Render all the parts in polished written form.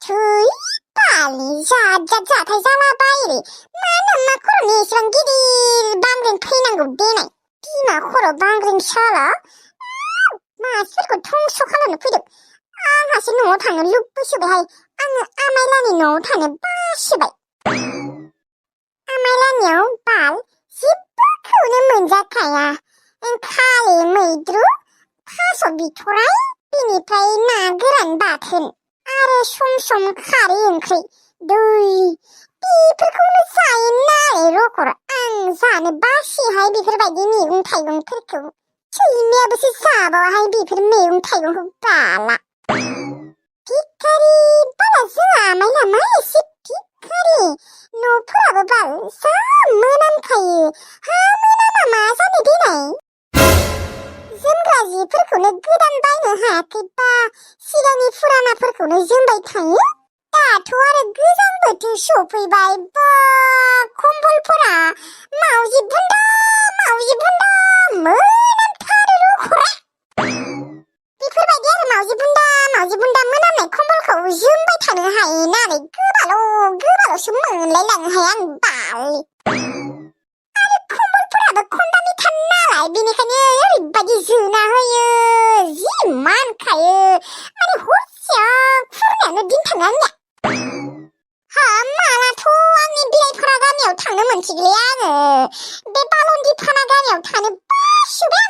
थै बालनि जात जाथाय जालाबायोलै मानो मा खर'नि एसेबां गिदिर बांग्रिं फैनांगौ देनाय बिमा खर' बांग्रिं साला मानसिफोरखौ धंस' खालामनो फैदों आंहासो न'आव थांनो लुबैसोबायहाय आङो आमायलानि न'आव थानो बासोबाय आमायलानियाव बाल जेबोखौनो मोनजाखाया खालि मैद्रु थास' बिथ'राय बेनिफ्राय ना गोरान बाथोन आरो सम खारै ओंख्रि दै बेफोरखौनो जायो नालाय रखर आं जानो बासोहाय बेफोरबायदि मैगं थाइगंफोरखौ सैमायाबोसो जाबावाहाय बेफोर मैगं थाइगंखौ बाला भिखारि बाला जोंहा आमायलामा एसे भिखारि न'फोराबो बाल जा मोनामखायो हा मोनामा मा जानो देनाय जोमग्रा जिफोरखौनो गोदान बायनो हायाखैबा सिगांनि फुरानाफोरखौनो जोमबाय थायो दाथ' आरो गोजां बोथोर सफैबाय बा कम्बलफोरा मावजि बुन्दा मोनामथारो रखरा बेफोरबायदि आरो मावजि बुन्दा मोनामनाय कम्बलखौ जोमबाय थानो हायो नालाय गोबाल'सो मोनलायलाङोहाय आं बाल आरो कम्बलफोराबो खन्दामिथार नालाय बेनिखायनो ओरैबायदि जोना होयो जि मानखायो माने हरसेयाव खुरनायानो दिन थाङो आंनिया हा मालाथ' आंनि बिलाइफोरा गामियाव थांनो मोनसिगोनलै आङो बे बालन्दि फाना गामियाव थानो बासोबाय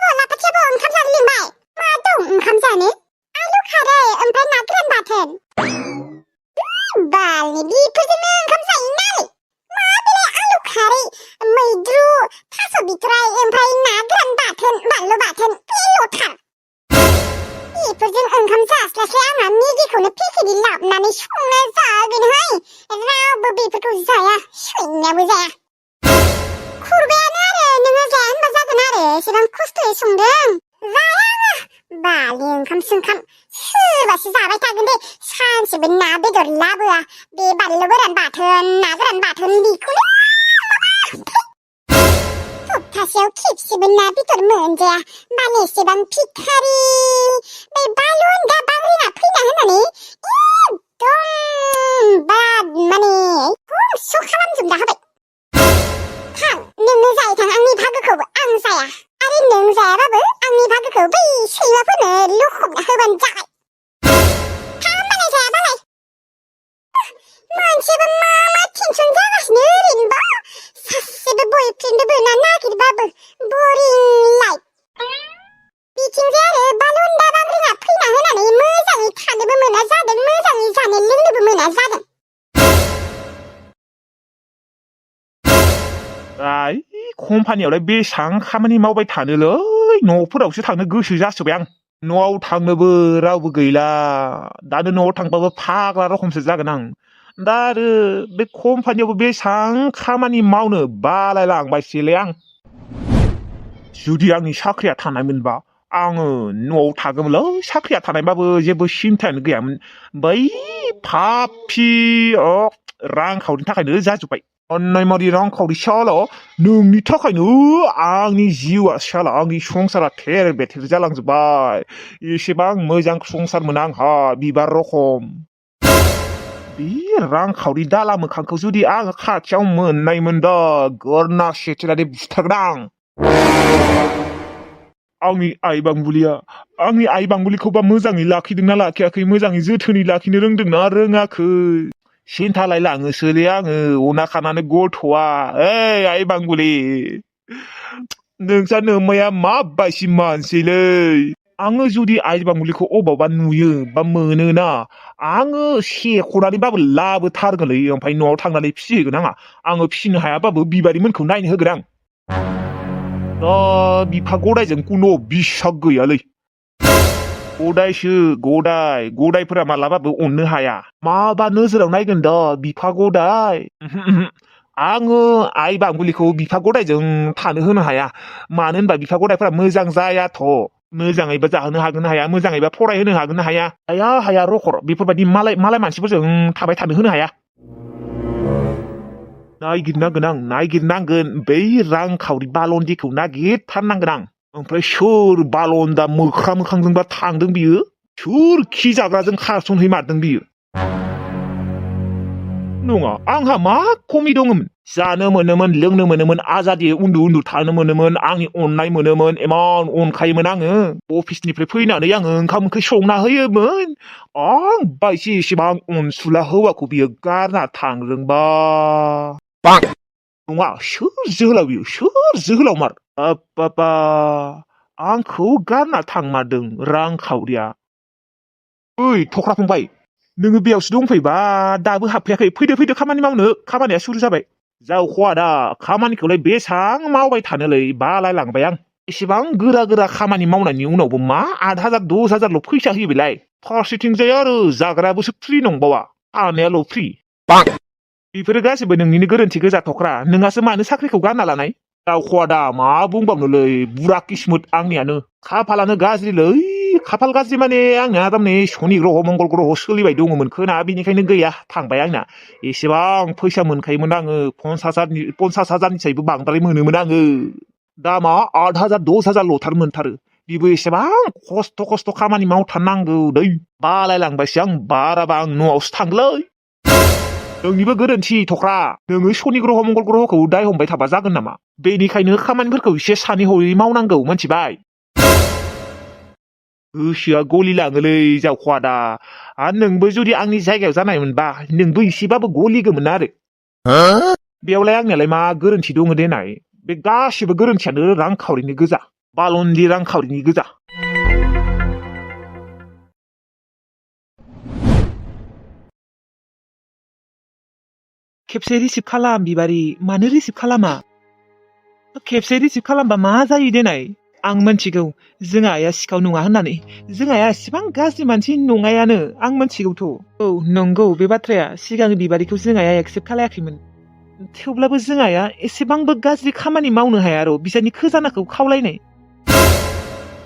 आं लाफाथियाबो ओंखाम जानो लिंबाय मा दं ओंखाम जानो आलु खारै ओमफ्राय ना गोरान बाथोन बालनि बेफोरजोंनो ओंखाम जायो नालाय मा बेलाय आलु खारै मैद्रु थास' बिथराय ओमफ्राय ना गोरान बाथोन बानलु बाथोन बेल'थार बेफोरजों ओंखाम जास्लायस्लाय आंहा मेगिखौनो पेकेटनि लाबोनानै संना जागोनहाय रावबो बेफोरखौ जाया सैमायाबो जाया खुरबायानो आरो नोङो जाया होनबा जागोन आरो एसेबां खस्थ'यै संदों जाया आङो बालनि ओंखाम सोरबासो जाबाय थागोन दे सानसेबो ना बेदर लाबोआ बे बानलु गोरान बाथोन ना गोरान बाथोन बेखौनो सप्तासेयाव खेबसेबो ना बेदर मोनजाया माने एसेबां भिखारि बे बालुन्दा बांग्रिङा फैना होनानै एकदम माने धंस' खालामजोबना होबाय थां नोंनो जायो थां आंनि भागोखौबो आं जाया आरो नों जायाबाबो आंनि भागोखौ बै सैमाफोरनो लखबना होबानो जाबाय थां होनबालाय जायाबालाय मानसियाबो मा टेनसन जागासिनो ओरैनोबा सासेबो बयफ्रेन्डबो ना नागिरबाबो बरिं लाइफ बिथिंजाय आरो बालुन्दा बांग्रिङा फैना होनानै मोजाङै थानोबो मोना जादों मोजाङै जानो लोंनोबो मोना जादों कम्पानियावलाय बेसां खामानि मावबाय थानोलै न'फोरावसो थांनो गोसो जासोबाय आं न'आव थांनोबो रावबो गैला दानो न'आव थांबाबो फाग्ला रखमसो जागोन आं दा आरो बे कम्पानियावबो बेसां खामानि मावनो बालायलांबायसोलै आं जुदि आंनि साख्रिया थानायमोनबा आङो न'आव थागौमोनलै साख्रिया थानायबाबो जेबो सिन्थायानो गैयामोन बै फाफि रांखावरिनि थाखायनो जाजोब्बाय अन्नायमारि रांखावरि साला नोंनि थाखायनो आंनि जिउआ साला आंनि संसारा थेर बेथेर जालांजोब्बाय एसेबां मोजां संसारमोन आंहा बिबार रखम बे रांखावरि दाला मोखांखौ जुदि आं खाथियाव मोननायमोन दा गोरना सेथिनानै बुथारगोन आंनि आइ बांबुलिखौबा मोजाङै लाखिदोंना लाखियाखै मोजाङै जोथोनै लाखिनो रोंदोंना रोङाखै सिन्थालाय लाङोसोलै आङो अना खानानै गथ'आ ओइ आइ बांबुलि नोंसा नोमाया माबायदि मानसिलै आङो जुदि आइ बांबुलिखौ अबावबा नुयो बा मोनोना आङो सेख'नानैबाबो लाबोथारगोनलै ओमफ्राय न'आव थांनानै फिसिहैगोन आङो फिसिनो हायाबाबो बिबारिमोनखौ नायनो होगोन आं दा बिफा गदायजों कुनु बिसाक गैयालै गदायफोरा मालाबाबो अननो हाया माबा नोजोराव नायगोन दा बिफा गदाय आङो आइ बांबुलिखौ बिफा गदायजों थानो होनो हाया मानो होनबा बिफा गदायफोरा मोजां जायाथ' मोजाङैबा जाहोनो हागोन ना हाया मोजाङैबा फरायहोनो हागोन ना हाया रखर बेफोरबायदि मालाय मानसिफोरजों थाबाय थानो होनो हाया नागिरनांगोन बै रांखावरि बालन्दिखौ नागिरथारनांगोन आं ओमफ्राय सोर बालन्दा मोख्रा मोखांजोंबा थांदों बियो सोर खि जाग्राजों खारसनहैमारदों बियो नङा आंहा मा खमि दङमोन जानो मोनोमोन लोंनो मोनोमोन आजादि उन्दु उन्दु थानो मोनोमोन आंनि अननाय मोनोमोन इमान अनखायोमोन आङो अफिसनिफ्राय फैनानै आङो ओंखाम ओंख्रि संना होयोमोन आं बायसि एसेबां अनसुला हौवाखौ बियो गारना थांदोंबा नङा सोर जोहोलाव बियो सोर जोहोलावमार बाबा आंखौ गारना थांमारदों रांखावरिया ओइ थख्रा फंबाय नोङो बेयावसो दंफैबा दाबो हाबफैयाखै फैदो खामानि मावनो खामानिया सुरु जाबाय जावखवा दा खामानिखौलाय बेसां मावबाय थानोलै बालायलांबाय आं एसेबां गोरा गोरा खामानि मावनायनि उनावबो मा 8,000 10,000ल' फैसा होयो बेलाय फारसेथिंजाय आरो जाग्रायाबोसो फ्रि नंबावा थानायाल' फ्रि बेफोरो गासैबो नोंनिनो गोरोन्थि गोजा थख्रा नोंहासो मानो साख्रिखौ गारना लानाय जावखवा दा मा बुंबावनोलै बुरा किस्मत आंनियानो खाफालानो गाज्रिलै खाफाल गाज्रि माने आंना थारमाने शनि ग्रह मंगल ग्रह सोलिबाय दङमोन खोना बेनिखायनो गैया थांबाय आंना एसेबां फैसा मोनखायोमोन आङो 50,000निसायबो बांद्राय मोनोमोन आङो दामा 8,000 10,000 ल'थार मोनथारो बेबो एसेबां खस्थ' खामानि मावथारनांगौ दै बालायलांबायसो आं बाराबा आं न'आवसो थांलै नोंनिबो गोरोन्थि थख्रा नोङो शनि ग्रह मंगल ग्रहखौ दाय हमबाय थाबा जागोन नामा बेनिखायनो खामानिफोरखौ एसे सानै हयै मावनांगौ मोनथिबाय गोसोआ गलिलाङोलै जावखवा दा आरो नोंबो जुदि आंनि जायगायाव जानायमोनबा नोंबो एसेबाबो गलिगौमोन आरो बेयावलाय आंनियालाय मा गोरोन्थि दङ देनाय बे गासिबो गोरोन्थियानो रांखावरिनि गोजा बालनलि रांखावरिनि गोजा खेबसे रिसिभ खालाम बिबारि मानो रिसिभ खालामा खेबसे रिसिभ खालामबा मा जायो देनाय आं मोनथिगौ जोंहा आइया सिखाव नङा होननानै जोंहा आइया एसेबां गाज्रि मानसि नङायानो आं मोनथिगौथ' औ नंगौ बे बाथ्राया सिगां बिबारिखौ जोंहा आइया एक्सेप्ट खालायाखैमोन थेवब्लाबो जोंहा आइया एसेबांबो गाज्रि खामानि मावनो हाया र' बिसोरनि खोजानाखौ खावलायनाय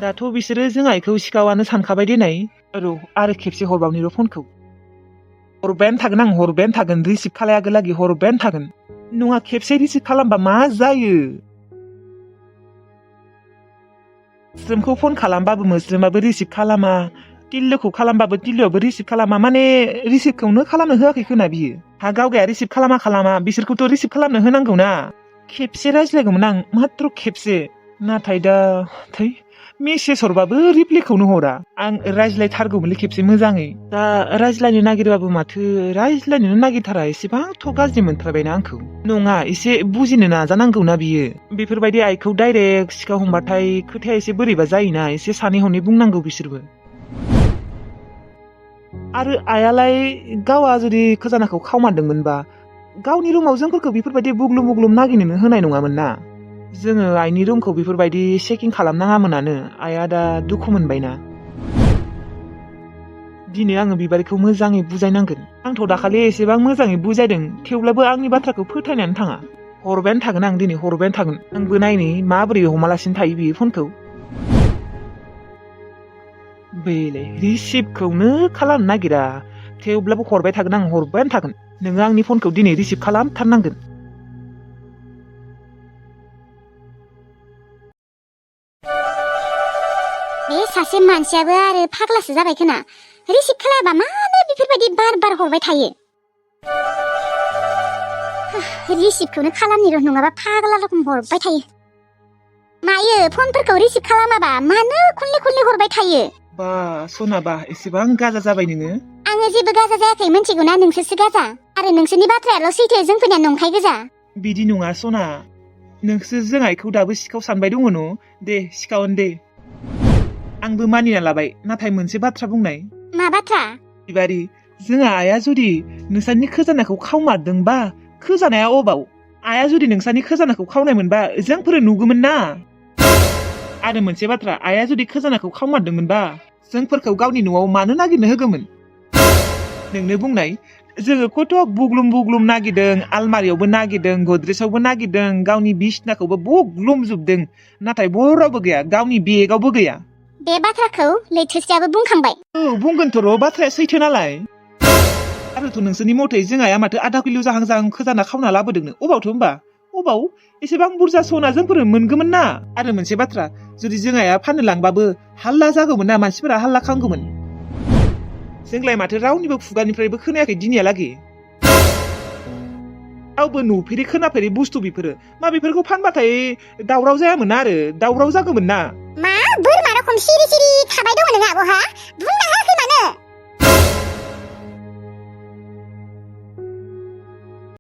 दाथ' बिसोरो जोंहा आइखौ सिखावानो सानखाबाय देनाय र' आरो खेबसे हरबावनि र' फनखौ हरबायानो थागोन आं हरबायानो थागोन रिसिभ खालायागोलागि हरबायानो थागोन नङा खेबसे रिसिभ खालामबा मा जायो मोस्रोमखौ फन खालामबाबो मोस्रोमाबो रिसिभ खालामा टिल्लुखौ खालामबाबो टिल्लुआबो रिसिभ खालामा माने रिसिभखौनो खालामनो होआखै खोना बियो हा गावगाया रिसिभ खालामा बिसोरखौथ' रिसिभ खालामनो होनांगौ ना खेबसे रायज्लायगौमोन आं मात्र खेबसे नाथाय दा थै मेसेज हरबाबो रिप्लाइखौनो हरा आं रायज्लायथारगौमोनलै खेबसे मोजाङै दा रायज्लायनो नागिरबाबो माथो रायज्लायनोनो नागिरथारा एसेबांथ' गाज्रि मोनथारबायना आंखौ नङा एसे बुजिनो नाजानांगौना बियो बेफोरबायदि आइखौ डाइरेक्ट सिखाव हमबाथाय खोथाया एसे बोरैबा जायोना एसे सानै हनै बुंनांगौ बिसोरबो आरो आइयालाय गावआ जुदि खजानाखौ खावमारदोंमोनबा गावनि रुमाव जोंफोरखौ बेफोरबायदि बुग्लुम बुग्लुम नागिरनोनो होनाय नङामोन ना जोङो आइनि रुमखौ बेफोरबायदि चेकिं खालामनाङामोनानो आइया दा दुखु मोनबायना दिनै आङो बिबारिखौ मोजाङै बुजायनांगोन आंथ' दाखालि एसेबां मोजाङै बुजायदों थेवब्लाबो आंनि बाथ्राखौ फोथायनानै थाङा हरबायानो थागोन आं दिनै हरबायानो थागोन आंबो नायनि माबोरै हमालासिनो थायो बियो फनखौ बेलाय रिसिभखौनो खालामनो नागिरा थेवब्लाबो हरबाय थागोन आं हरबायानो थागोन नोङो आंनि फनखौ दिनै रिसिभ खालामथारनांगोन बे सासे मानसियाबो आरो फाग्लासो जाबाय खोना रिसिभ खालामबा मानो बेफोरबायदि बार बार हरबाय थायो रिसिभखौनो खालामनि र' नङाबा फाग्ला रखम हरबाय थायो मायो फनफोरखौ रिसिभ खालामाबा मानो खनले हरबाय थायो बा सनाबा एसेबां गाजा जाबाय नोङो आङो जेबो गाजा जायाखै मिन्थिगौना नोंसोरसो गाजा आरो नोंसोरनि बाथ्रायाल' सैथो जोंफोरनिया नंखाय गोजा बिदि नङा सना नोंसोर जों आइखौ दाबो सिखाव सानबाय दङ न' दे सिखावनो दे आंबो मानिना लाबाय नाथाय मोनसे बाथ्रा बुंनाय मा बाथ्रा बिबारि जोंहा आइया जुदि नोंसानि खजानाखौ खावमारदोंबा खजानाया अबाव आइया जुदि नोंसानि खजानाखौ खावनायमोनबा जोंफोरो नुगौमोन ना आरो मोनसे बाथ्रा आइया जुदि खजानाखौ खावमारदोंमोनबा जोंफोरखौ गावनि न'आव मानो नागिरनो होगौमोन नोंनो बुंनाय जोङो खथ' बुग्लुम नागिरदों आलमारियावबो नागिरदों गद्रेजावबो नागिरदों गावनि बिसनाखौबो बुग्लुमजोबदों नाथाय बरावबो गैया गावनि बेगावबो गैया बे बाथ्राखौ लैथोसेयाबो बुंखांबाय औ बुंगोनथ' र' बाथ्राया सैथो नालाय आरोथ' नोंसोरनि मथै जों आइया माथो आधा किल' जाहां खजाना खावना लाबोदोंनो अबावथ' होमबा अबाव एसेबां बुरजा सना जोंफोर मोनगौमोन ना आरो मोनसे बाथ्रा जुदि जों आइया फाननो लांबाबो हाल्ला जागौमोन ना मानसिफोरा हाल्ला खांगौमोन जोंलाय माथो रावनिबो खुगानिफ्रायबो खोनायाखै दिनैहालागै रावबो नुफेरि खोनाफेरि बुस्थु बेफोरो मा बेफोरखौ फानबाथाय दावराव जायामोन आरो दावराव जागौमोन ना मा बोरमा रखम सिरि सिरि थाबाय दङ नों आब'हा